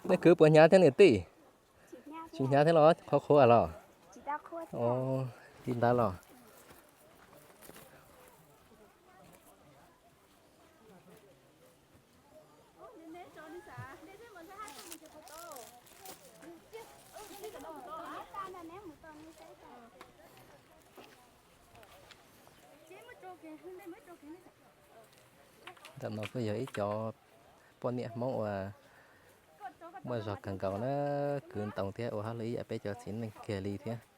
Nej kwv puas hnyav thiab niam tij? Tsis hnyav thiab los qhuav qhuav los? Li ntawd los? Ntawm no kuj yog ib cov poj niam Hmoob uas muaj zog kawg nkaus na, kwv ntoo thiab ua hauj lwm ib yam peb cov txiv neej kiag li thiab.